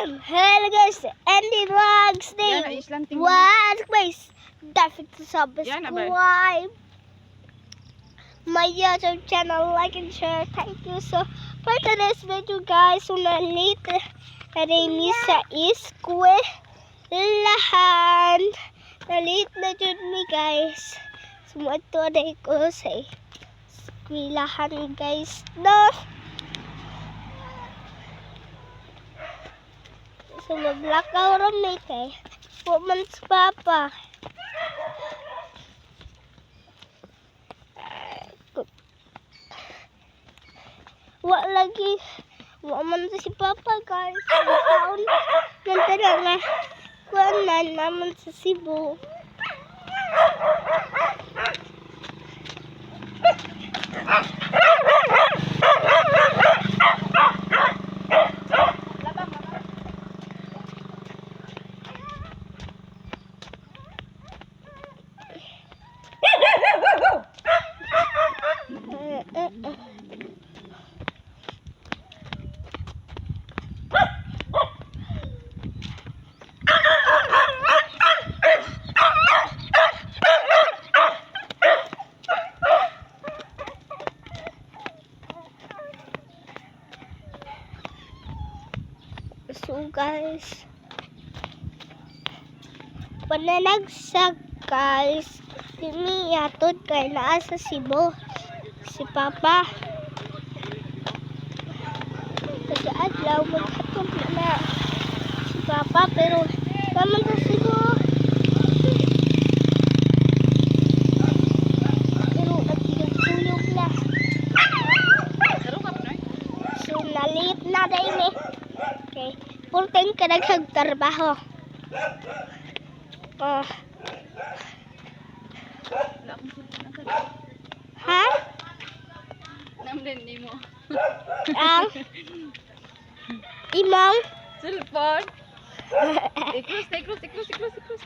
Hello guys, Andy Vlogs Yan, day. ay slanting. What guys? Don't forget to Yan, abay. subscribe my YouTube channel, like and share. Thank you so for today's video, guys. So na-late na rin mi sa eskwelahan. Na-late na jud mi, guys. So moadto na ko sa eskwelahan, guys. No? So maglakaw ra mi kay wa man si Papa. Wa lagi wa man si Papa, guys. Ang taon nantara nga kuan na naman sa Cebu. Eh, eh, eh. So guys, pananagsak guys, di mi yatod kay naa sa Cebu si Papa. Kasi adlaw maghatod na na si Papa pero naman sa Cebu. Pero nagtulog na. Saro ka, Pinoy? So na-late na dahil eh. Okay. Full time ka nagtrabaho. Oh. Wala akong cellphone. Asa ba? Ha? Namden ni mo. Ang imong Cellphone. I-close, i-close, i-close, i-close, i-close.